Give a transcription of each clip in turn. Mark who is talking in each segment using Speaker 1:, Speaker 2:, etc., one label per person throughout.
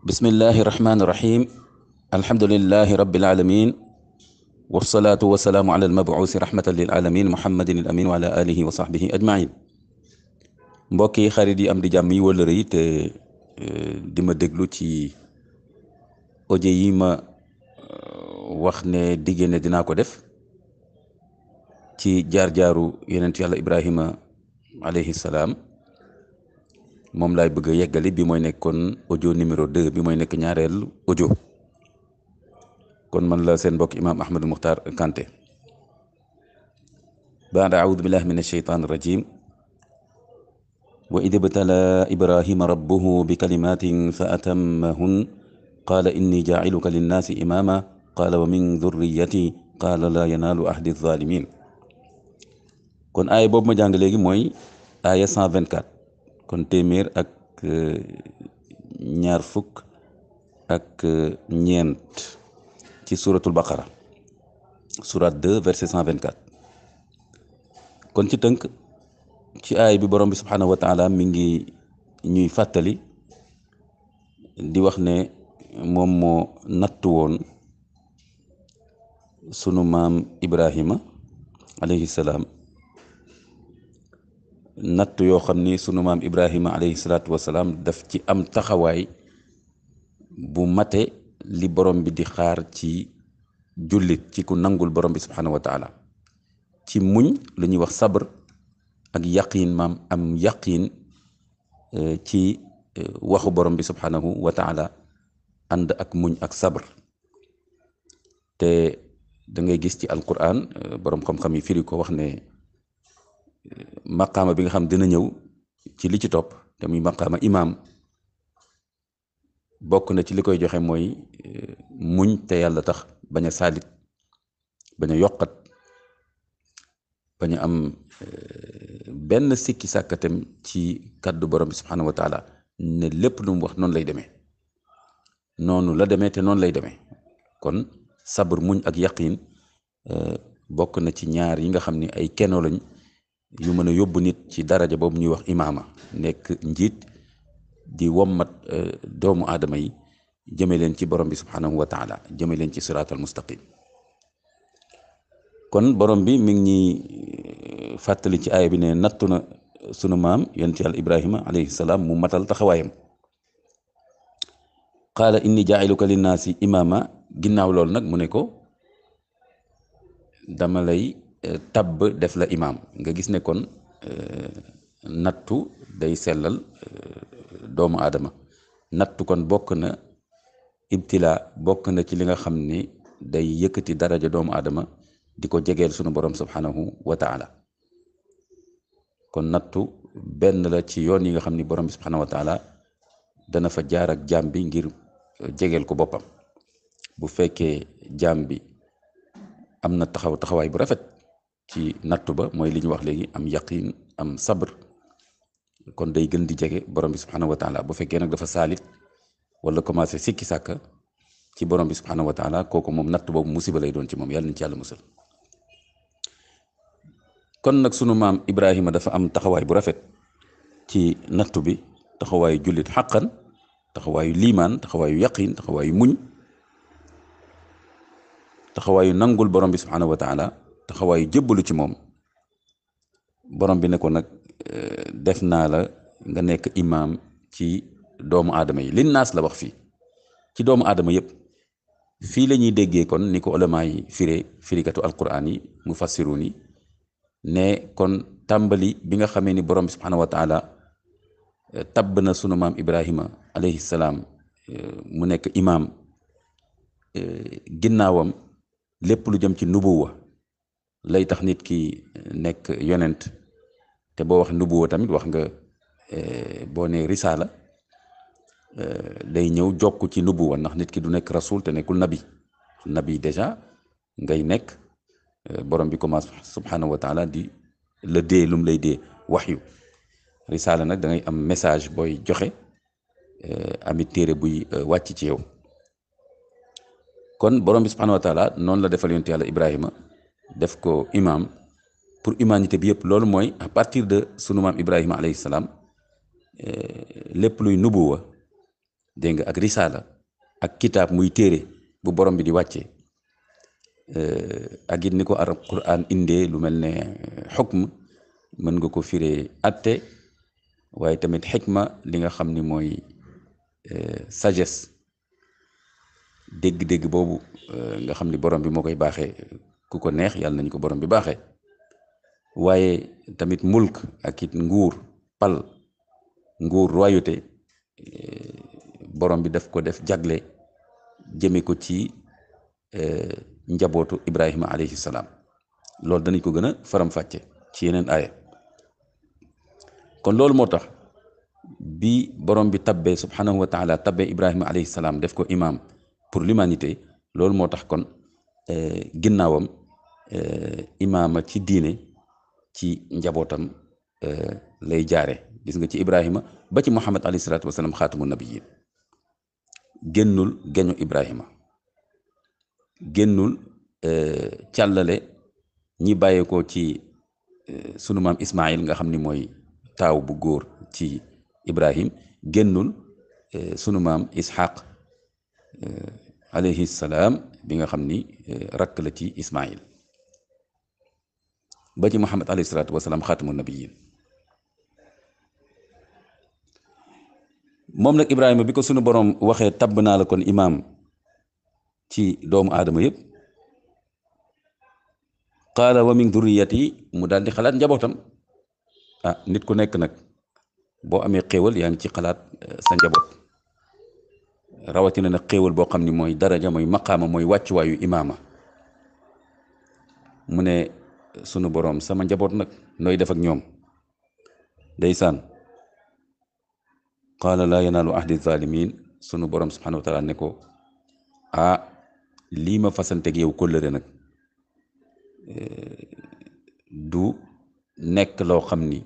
Speaker 1: bismillahi irrahmani irrahim alhamdulilahi rabilalamin wasalaatu wasalaamu ala almabuusi rahmatan lil alamin muhammadin al amin wa ala alihi wa sahbihi ajmain mbokk yi xarit yi am di jàmm yi wëllëre yi te di ma déglu ci audio yi ma wax ne diggée ne dinaa ko def ci jaar-jaaru yonent yàlla ibrahima alayhi salaam moom laay bëgg a yeggali bi mooy nekkoon audio numéro 2 bi mooy nekk ñaareel audio kon man la seen mbokk imaam Ahmadou Mokhtar Kanté baada aoudu billahi min alsheytaan irrajim wa id ibtala ibrahima rabbuhu bi kalimatin fa atammahun qaala inni jaaciluka linnaasi imaama qaala wa min durriyati qaala laa yanaalu ahdi zalimin kon aaya boobu ma jàng léegi mooy aaya 124 kon téeméer ak ñaar fukk ak ñeent ci suratul baqara surat 2 verset 124 kon ci tënk ci aay bi borom bi subhanahu wa taala mi ngi ñuy fàttali di wax ne moom moo nattu woon sunu maam ibrahima alayhi salaam natt yoo xam ni sunu maam ibrahima alayhi salaatu wasalaam daf ci am taxawaay bu mate li borom bi di xaar ci jullit ci ku nangul borom bi subhanahu wa taala ci muñ lu ñuy wax sabr ak yaqiin maam am yaqiin ci waxu borom bi subhanahu wa taala ànd ak muñ ak sabr te da ngay gis ci alquran borom xam-xam yi firi ko wax ne maqaama bi nga xam dina ñëw ci li ci topp te muy maqaama imaam bokk na ci li koy joxe mooy muñ te yàlla tax bañ a saalit bañ a yokkat bañ a am benn sikki sàkkatem ci kàddu borom bi subhanahu wa taala ne lépp lu mu wax noonu lay demee noonu la demee te noonu lay demee kon sabr muñ ak yaqiin bokk na ci ñaar yi nga xam ni ay keno lañ yu mën a yóbbu nit ci daraja boobu ñuy wax imaama nekk njiit di wommat doomu aadama yi jëme leen ci borom bi subhanahu wa taala jëme leen ci siraatal mustaqim kon borom bi mi ngi ñuy fàttali ci aaya bi ne nattu na sunu maam yonent yàlla ibrahima alayhi salaam mu matal taxawaayam qaala inni jaa'iluka linnaasi imaama ginnaaw loolu nag mu ne ko dama lay tabb def la imaam nga gis ne kon nattu day sellal doomu aadama nattu kon bokk na ibtila bokk na ci li nga xam ni day yëkkati daraja doomu aadama di ko jegeel sunu borom subhanahu wa taala kon nattu benn la ci yoon yi nga xam ni borom bi subhanahu wa taala dana fa jaar ak jaam bi ngir jegeel ko boppam bu fekkee jaam bi am na taxawaay bu rafet ci nattu ba mooy li ñu wax léegi am yaqin am sabr kon day gën di jege borom bi subhanahu wa taala bu fekkee nag dafa saalit wala commencé sikki sàkka ci borom bi subhanahu wa taala kooku moom natt boobu musiba lay doon ci moom yàlla nañ ci yàlla musal kon nag sunu maam ibrahima dafa am taxawaay bu rafet ci nattu bi taxawaayu jullit xaqan taxawaayu liimaan taxawaayu yaqin taxawaayu muñ taxawaayu nangul borom bi subhanahu wa taala taxawaayu jébbalu ci moom borom bi ne ko nag def naa la nga nekk imaam ci doomu aadama yi lin naas la wax fii ci doomu aadama yépp fii la ñuy déggee kon ni ko ulama yi firikatu alquran yi mufassirun yi ne kon tàmbali bi nga xamee ni borom bi subhanahu wa taala tabb na sunu maam ibrahima alayhi salaam mu nekk imaam ginnaawam lépp lu jëm ci nubuwa lay tax nit ki nekk yonent te boo wax nubuwa tamit wax nga boo ne risaala day ñëw jokk ci nubuwa ndax nit ki du nekk rasul te nekkul nabi déjà ngay nekk borom bi commence subhanahu wa taala di la dee lum lay dee waxyu risaala nag da ngay am message booy joxe amit téere buy wàcc ci yow kon borom bi subhanahu wa taala noonu la defal yonent yàlla ibrahima def ko imam pour humanité bi yëpp loolu mooy à partir de sunu maam ibrahima alayhi salaam lépp luy nubuwa dégg nga ak risaala ak kitaab muy téere bu borom bi di wàccee ak it ni ko alquran indee lu mel ne xukm mën nga ko firee atte waaye tamit xikma li nga xam ni mooy sagesse dégg-dégg boobu nga xam ni borom bi moo koy baaxee ku ko neex yàlla nañu ko borom bi baaxee waaye tamit mulk ak it nguur pal nguur royauté borom bi daf ko def jagle jëme ko ci njabootu Ibrahima alayhi salaam loolu danañ ko gën a faram-fàcce ci yeneen aaya kon loolu moo tax bi borom bi tabbee subhanahu wa taala tabbee Ibrahima alayhi salaam def ko imam pour l'humanité loolu moo tax kon ginnaawam imaama ci diine ci njabootam lay jaare gis nga ci Ibrahima ba ci Muhammad alayhi salaatu wasalaam xaatamu nabiyyin génnul geñu Ibrahima génnul càllale ñi bàyyeekoo ci sunu maam Ismaïl nga xam ni mooy taaw bu góor ci Ibrahim génnul sunu maam Ishaq alayhi salaam bi nga xam ni rakk la ci Ismaïl ba ci Muhammad alayhi salaatu wasalaam xaatamu nabiyyin moom nag Ibrahima bi ko sunu borom waxee tabb naa la kon imaam ci doomu aadama yëpp qaala wa min durriyati mu daal di xalaat njabootam nit ku nekk nag boo amee xéewal yaa ngi ci xalaat sa njaboot rawatina nag xéewal boo xam ni mooy daraja mooy maqaama mooy wàccuwaayu imaama mu ne sunu borom sama njaboot nag nooy def ak ñoom ndeysaan qaala laa yanaalu ahdi zalimin sunu borom subhanahu wa taala ne ko lii ma fasanteeg yow kóllëre nag du nekk loo xam ni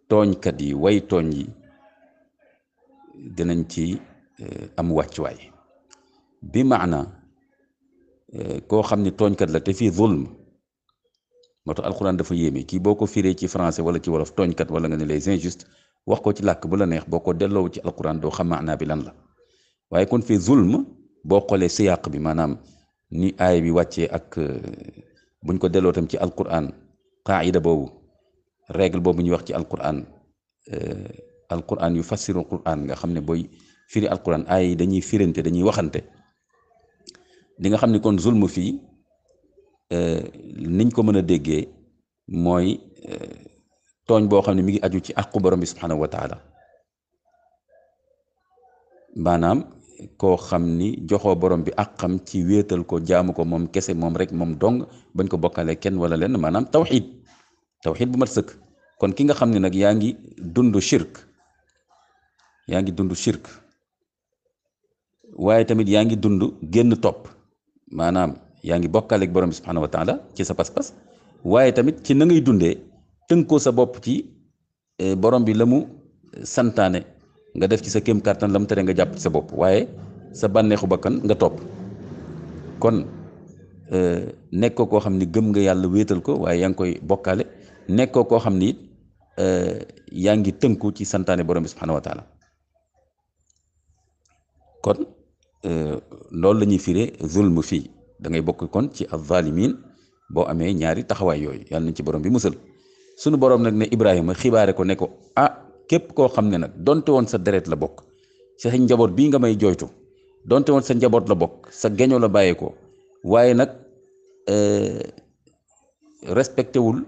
Speaker 1: tooñkat yi way tooñ yi dinañ ci am wàccuwaay bi maana koo xam ni tooñkat la te fii zulm moo tax alxuraan dafa yéeme kii boo ko firee ci français wala ci wolof tooñkat wala nga ne les injustes wax ko ci làkk bu la neex boo ko delloo ci alxuraan doo xam maanaa bi lan la waaye kon fii zulm boo xoolee siyaaq bi maanaam ni aay bi wàccee ak buñ ko delloo tam ci alquran qaida boobu règle boobu ñuy wax ci alquran yu fassiru alquran nga xam ne booy firi alquran aay yi dañuy firante dañuy waxante di nga xam ne kon zulm fii niñ ko mën a déggee mooy tooñ boo xam ne mi ngi aju ci àqu borom bi subhanahu wa taala maanaam koo xam ni joxoo borom bi àqam ci wéetal ko jaamu ko moom kese moom rek moom dong bañ ko bokkalee kenn wala lenn maanaam tawxiid bu mat sëkk kon ki nga xam ne nag yaa ngi dund shirk waaye tamit yaa ngi dund génn topp maanaam yaa ngi bokkaaleeg borom bi subhanahu wa taala ci sa pas-pas waaye tamit ci na ngay dundee tënkoo sa bopp ci borom bi la mu santaane nga def ci sa kéem kàttan la mu tere nga jàpp ci sa bopp waaye sa bànneexu bakkan nga topp kon nekkoo koo xam ni gëm nga yàlla wéetal ko waaye yaa ngi koy bokkaale nekkoo koo xam ni it yaa ngi tënku ci santaane borom bi subhanahu wa taala kon loolu la ñuy firee zulm fii da ngay bokk kon ci az-zalimin boo amee ñaari taxawaay yooyu yàlla nañ ci borom bi musal sunu borom nag ne Ibrahima xibaare ko ne ko képp koo xam ne nag donte woon sa deret la bokk sa njaboot bii nga may jooytu donte woon sa njaboot la bokk sa geño la bàyyeekoo waaye nag respecté wul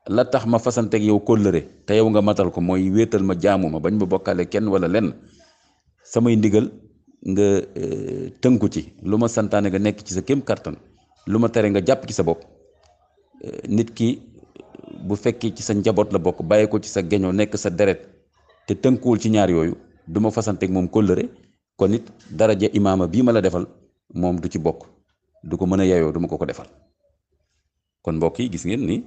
Speaker 1: la tax ma fasanteeg yow kóllëre te yow nga matal ko mooy wéetal ma jaamu ma bañ ma bokkaale kenn wala lenn samay ndigal nga tënku ci lu ma santaane nga nekk ci sa kéem kattan lu ma tere nga jàpp ci sa bopp nit ki bu fekkee ci sa njaboot la bokk bàyyi ko ci sa geñoo nekk sa deret te tënkuwul ci ñaar yooyu du ma fasanteeg moom kóllëre kon nit daraja imaama bii ma la defal moom du ci bokk du ko mën a yeyoo du ma ko defal kon mbokk yi gis ngeen ni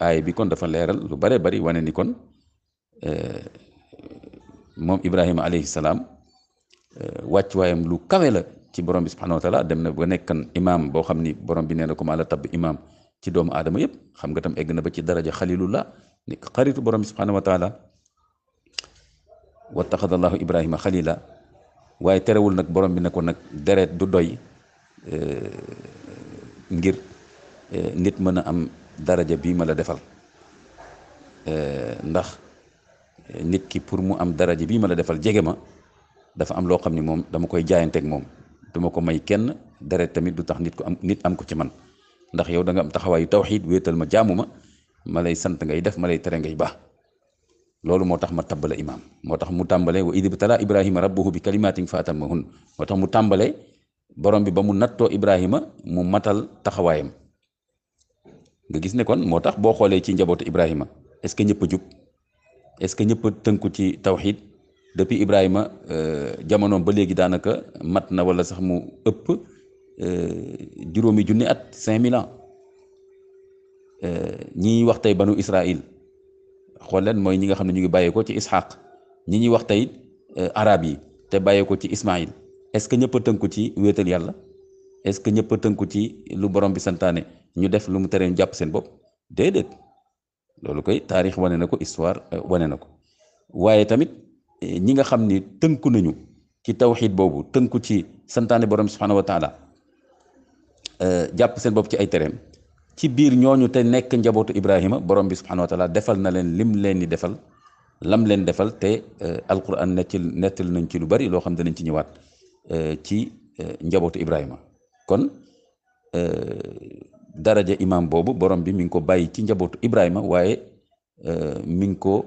Speaker 1: aay bi kon dafa leeral lu bare bari wane ni kon moom Ibrahima alayhi salaam wàccuwaayam lu kawe la ci borom bi subhanahu wa taala dem na ba nekkan imaam boo xam ni borom bi nee na ko maa la tabb imaam ci doomu aadama yëpp xam nga tam egg na ba ci daraja xalilullah ni xaritu borom bi subhanahu wa taala wattaxadallahu ibrahima xalila waaye terewul nag borom bi ne ko nag deret du doy ngir nit mën a am daraja bii ma la defal ndax nit ki pour mu am daraja bii ma la defal jege ma dafa am loo xam ni moom dama koy jaayanteeg moom duma ko may kenn deret tamit du tax nit am ko ci man ndax yow da nga am taxawaayu tawxiid wéetal ma jaamu ma lay sant ngay def ma lay tere ngay baax loolu moo tax ma tabbale imaam moo tax mu tàmbalee wa idh ibtalaa ibrahima rabbuhu bi kalimatin fa atammahun moo tax mu tàmbalee borom bi ba mu nattoo ibrahima mu matal taxawaayam nga gis ne kon moo tax boo xoolee ci njabootu ibrahima est-ce que ñëpp a jub est-ce que ñëpp a tënku ci tawxiid depuis ibrahima jamonoom ba léegi daanaka mat na wala sax mu ëpp juróomi junni at 5000 ans ñi wax tey banu israil xool leen mooy ñi nga xam ne ñu ngi bàyyeekoo ci Ishaq ñi ñuy wax tey arab yi te bàyyeekoo ci Ismaïl est-ce que ñëpp a tënku ci wéetal yàlla est-ce que ñëpp a tënku ci lu borom bi santaane ñu def lu mu teree ñu jàpp seen bopp déedéet loolu koy taarix wane na ko histoire wane na ko waaye tamit ñi nga xam ni tënku nañu ci tawxiid boobu tënku ci santaane borom bi subhanahu wa taala jàpp seen bopp ci ay tereem ci biir ñooñu te nekk njabootu Ibrahima borom bi subhanahu wa taala defal na leen lim leen di defal lam leen defal te alquran nettal nañ ci lu bari loo xam danañ ci ñëwaat ci njabootu Ibrahima kon daraja imam boobu borom bi mi ngi ko bàyyi ci njabootu Ibrahima waaye mi ngi ko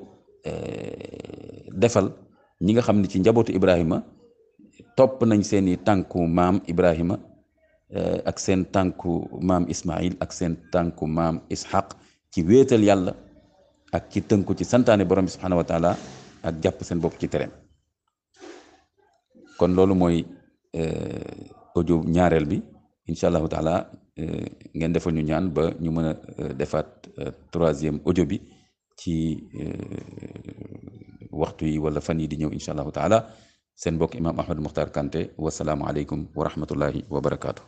Speaker 1: defal ñi nga xam ne ci njabootu Ibrahima topp nañ seeni tànku maam Ibrahima ak seen tànku maam Ismaïl ak seen tànku maam Ishaq ci wéetal yàlla ak ci tënku ci santaane borom bi subhanahu wa taala ak jàpp seen bopp ci tereem kon loolu mooy audio ñaareel bi incha allahu taala ngeen defal ñu ñaan ba ñu mën a defaat troisième audio bi ci waxtu yi wala fan yi di ñëw incha allahu taala seen mbokk imam Ahmad Muxtaar Kanté wasalaamu aleykum wa rahmatullahi wa barakaatu.